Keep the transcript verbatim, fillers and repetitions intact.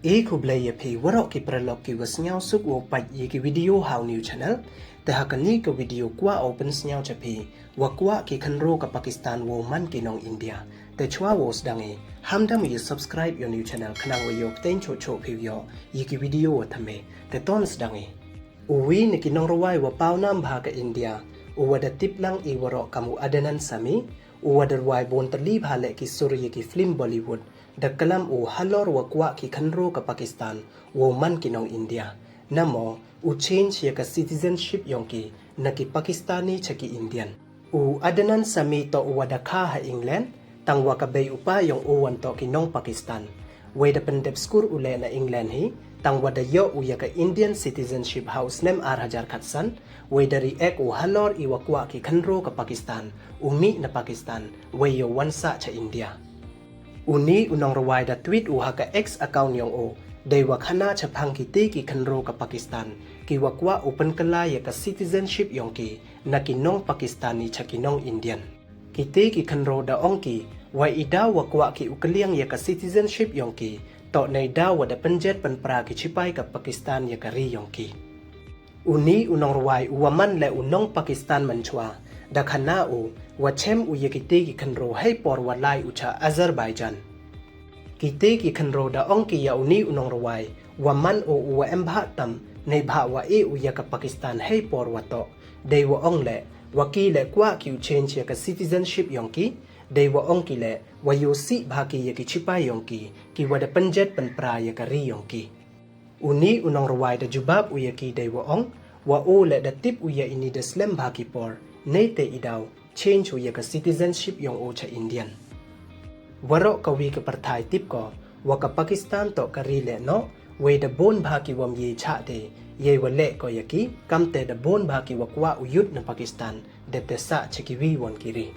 E khublei ya phi waroh ki paralok ki wa sngewsuk wow pait ya ki video ha u new channel. Te ha kani ka video kwah o pynsngew cha phi, wa kwah ki khynroo ka Pakistan wow man ki nong India. Te chwa wow sdang i, hamdam ya subscribe ya u new channel khnang wa yoh pteng choh choh phi yoh ya ki video wa thymme. Te ton sdang i. Uwi na ki nongrwai wa pawnam bha ka India, u wa da tip lang i waroh kam u Adnan Sami, u wa da rwai bun tylli bha le ki sur ya ki film Bollywood, da klam u halor wa kwah ki khynroo ka Pakistan wow man ki nong India. Namo, u change ya ka citizenship yong ki na ki Pakistani cha ki Indian. U Adnan Sami toh u wa da kha ha England, tang wa ka bei u pa yong u wan toh ki nong Pakistan. Wei da pyndep skur u le na England hi, tang wa da yoh u ya ka Indian citizenship ha u snem ar hajar khatsan, wei da react u halor i wa kwah ki khynroo ka Pakistan u mih na Pakistan, wei yow wan sah cha India. Uni u nongrwai da tweet u ha ka X account yong u, dei wa khana chaphang kiti ki khynroo ka Pakistan ki wa kwah u pynkylla ya ka citizenship yong ki na ki nong Pakistani cha ki nong Indian. Kiti ki khynroo da ong ki, wa i daw wa kwah ki u kylliang ya ka citizenship yong ki, toh nei daw wa da pynjet pynpra ki chipai ka Pakistan ya ka ri yong ki. Uni u nongrwai u wa man le u nong Pakistan mynchwa, da khana u wa chem u ya kiti ki khynroo hei por wa lai u cha Azerbaijan. Kiti ki khynroo da ong ki ya uni u nongrwai, wa man u u wa em bha tam, nei bha wa e u ya ka Pakistan hei por wa toh. Dei wa ong le, wa ki le kwah ki u change ya ka citizenship yong ki, dei wa ong ki le, wa yoh sih bha ki ya ki chipai yong ki, ki wa da pynjet pynpra ya ka ri yong ki. Uni u nongrwai da jubab u ya ki dei wa ong, wa u le da tip u ya ini da slem bha ki por, nei te i daw change u ya ka citizenship yong u cha Indian. Waroh ka wi ka pyrthai tip ko, wa ka Pakistan toh ka ri le noh, wei da bun bha ki wa mye chah te, yei wa le ko ya ki, kam te da bun bha ki wa kwah u yut na Pakistan, dep te sah cha ki wi won ki ri.